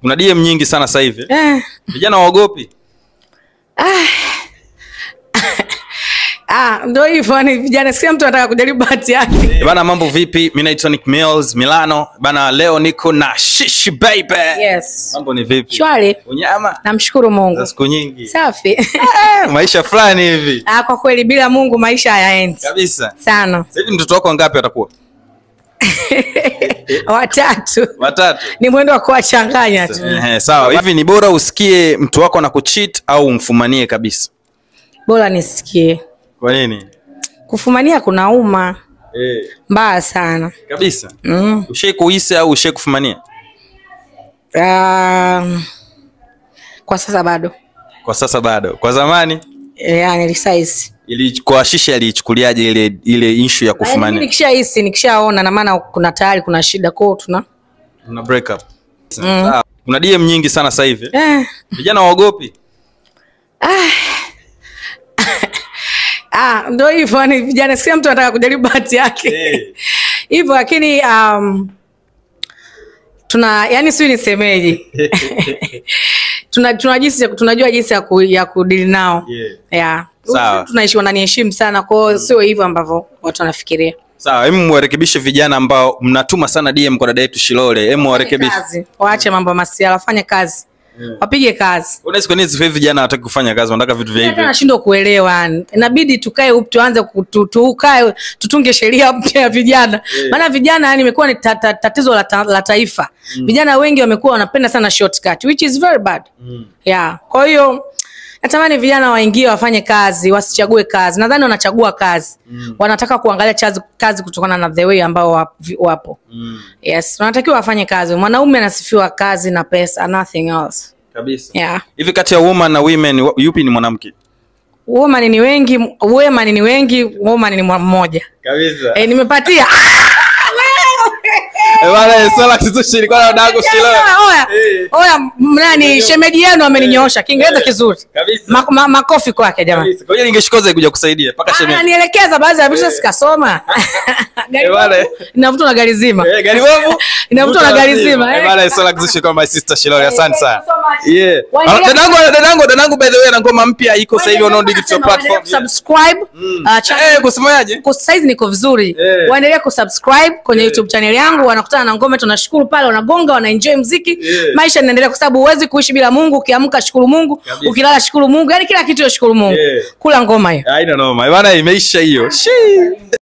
Kuna DM nyingi sana sasa hivi. Vijana waogopi? Ndio hivyo ni vijana, sikia mtu anataka kujaribu bahati yake. Bana, mambo vipi? Mimi naitwa Nick Mills Milano. Bana, leo niko na Shishi Baby. Yes. Mambo ni vipi? Shwari. Unyama? Namshukuru Mungu. Za siku nyingi. Safi. Maisha fulani hivi. Kwa kweli bila Mungu maisha hayaendi. Kabisa. Sana. Sasa hivi mtoto wako ngapi atakuwa? Watatu. Watatu. Ni mwendo wa kuwachanganya tu. Sawa. Hivi ni bora usikie mtu wako na kucheat au umfumanie kabisa? Bora nisikie. Kwa nini? Kufumania kunauma. Mbaya sana. Kabisa. Ushai kuhisi au ushai kufumania? Kwa sasa bado. Kwa sasa bado. Kwa zamani? Nilisize. Ili kwa Shisha alichukuliaje ile issue ya kufumania? Mimi nikishahisi, nikishaona na maana kuna tayari kuna shida, kwa hiyo tuna break up. Kuna DM nyingi sana sasa hivi. Vijana waogopi? Ndio hivyo ni vijana, sikia mtu anataka kujaribu bahati yake. Hivyo lakini tuna yani sio nisemeje. Tuna jinsi tunajua jinsi ya kudili nao. Yeah. Tunaishi wananiheshimu sana, kwa hiyo sio hivyo ambavyo watu wanafikiria. Sawa, hebu muwarekebishe vijana ambao mnatuma sana DM kwa dada yetu Shilole. Hebu muwarekebishe. Waache mambo masiala, wafanye kazi. Wapige kazi. Unahisi kwa nini sasa hivi vijana hawataki kufanya kazi, wanataka vitu vya hivi? Nashindwa kuelewa. Inabidi tukae tuanze tukae tutunge sheria mpya ya vijana. Maana vijana yani imekuwa ni tatizo la taifa. Vijana wengi wamekuwa wanapenda sana shortcut, which is very bad. Yeah. Kwa hiyo natamani vijana waingie wafanye kazi, wasichague kazi. Nadhani wanachagua kazi. Wanataka kuangalia kazi kutokana na the way ambao wapo. Yes, wanatakiwa wafanye kazi. Mwanaume anasifiwa kazi na pesa, nothing else. Kabisa. Yeah. Hivi kati ya woman na women yupi ni mwanamke? Woman ni wengi, women ni wengi, woman ni mmoja. Kabisa. Nimepatia. Bana, swala kizushi ilikuwa na dadangu Shilole. Oya, nani shemeji yenu ameninyoosha Kiingereza kizuri. Kabisa. Makofi kwake jamani. Kabisa. Kwa hiyo ningeshikoza kuja kusaidia paka shemeji. Ananielekeza baadhi ya vitu sikasoma. Gari inavutwa na gari zima. Gari bovu inavutwa na gari zima. Bana, swala kizushi kwa my sister Shilole, asante sana. Yeah. Dadangu by the way ana ngoma mpya iko sasa hivi on digital platform. Subscribe. Kusemaje? Kwa size niko vizuri. Waendelee kusubscribe kwenye YouTube channel yangu, wanakutana na ngoma, tunashukuru pale, wanagonga, wanaenjoy muziki. Maisha yanaendelea kwa sababu huwezi kuishi bila Mungu. Ukiamka shukuru Mungu, ukilala shukuru Mungu, yani kila kitu shukuru Mungu. Kula ngoma hiyo. Haina noma. Bana, imeisha hiyo.